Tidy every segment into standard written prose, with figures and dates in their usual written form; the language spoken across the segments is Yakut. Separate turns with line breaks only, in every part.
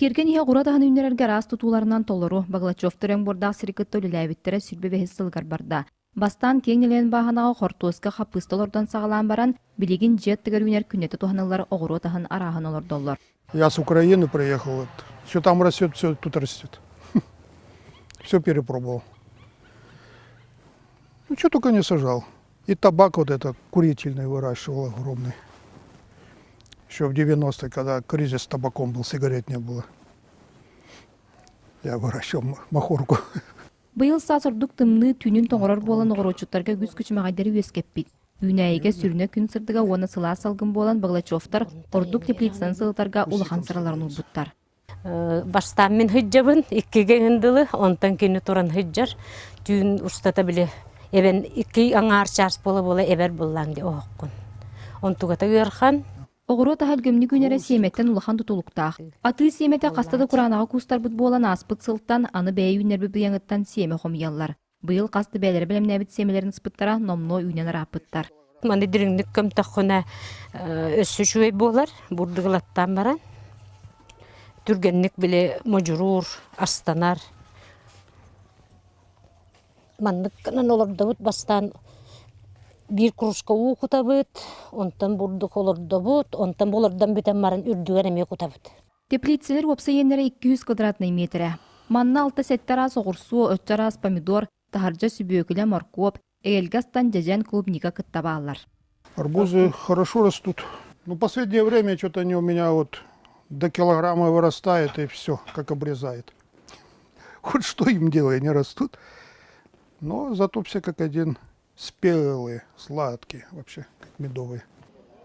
Тиэргэн иһэ оҕуруот аһын үүннэрэргэ араас тутууларынан толору, Баглачевтар өҥ буордаах сири кытта үлэлээбиттэрэ 25 сылыгар барда. Бастаан киэҥ нэлээн бааһынаҕа хортуоска, хаппыыста олордон саҕалаан баран, билигин дьиэ аттыгар үүнэр күннэтэ туһаныллар оҕуруот аһын арааһын олордоллор.
Я с Украины приехал. Вот. Все там растет, все тут растет. Все перепробовал. Ну, что только не сажал. И табак вот этот курительный выращивал огромный. Еще в 90-е, когда кризис с табаком был, сигарет не было. Я выращивал махорку.
Быйыл саас ордук тымныы түүнүн тоҥорор буолан оҕуруотчуттарга үгүс күчүмэҕэйдэри үөскэппит. Үүнээйигэ сүрүнэ күн сырдыга уонна сылаас салгын буолан Баглачевтар ордук теплицанан сылытарга улахан сыраларын уурбуттар.
Бастаан мин сылдьабын, иккигэ ындылы, онтон кини туран сылдьар. Түүн устата били эбэн икки аҥаар чаас буола-буола эбэр буллаан дии оһоххун. Онтугата ыарахан.
Оҕуруот аһа өлгөмнүк үүнэрэ сиэмэттэн улахан тутулуктаах. Атыы сиэмэтэ хаста да кураанаҕа куустарбыт буолан ааспыт сылтан аны бэйэ үүннэрбит быйаҥыттан сиэмэ хомуйаллар. Быйыл хас да бэйэлэрэ бэлэмнээбит сиэмэлэрин ыспыттара номнуо үүнэн ырааппыттар.
Маны дириҥник көмтөххүнэ өссө үчүгэй буолар, бурдугулаттаан баран. Түргэнник били модьуруур, астанар. Маннык гынан олордобут бастаан биир кружка уу кутабыт, онтон бурдук олордобут, онтон бу олордон бүтэн баран үрдүгэр эмиэ кутабыт.
Теплицэлэр уопсай иэннэрэ 200 квадратнай миэтэрэ. Манна алта-сэттэ араас оҕурсуо, өттө араас помидор, таһырдьа сүбүөкүлэ, моркуоп, эгэлгэ астан дьэдьэн, клубника кытта бааллар.
Арбузы хорошо растут. Ну, последнее время что-то они у меня вот до килограмма вырастает и все, как обрезает. Хоть что им делай, не растут. Но зато все как один спелые, сладкие вообще, как медовые.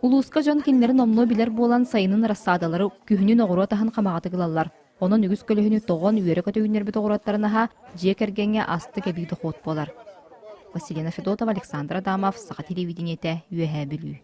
Улууска дьон кинилэри номнуо билэр буолан сайынын рассадалары күһүнүн оҕуруот аһын хамаҕатык ылаллар. Онон үгүс көлөһүнү тоҕон үөрэ-көтө үүннэрбит оҕуруоттарын аһа дьиэ кэргэҥҥэ астык эбии дохуот буолар. Василина Федотова, Александр Адамов, Саха телевидениетэ, Үөһээ Бүлүү.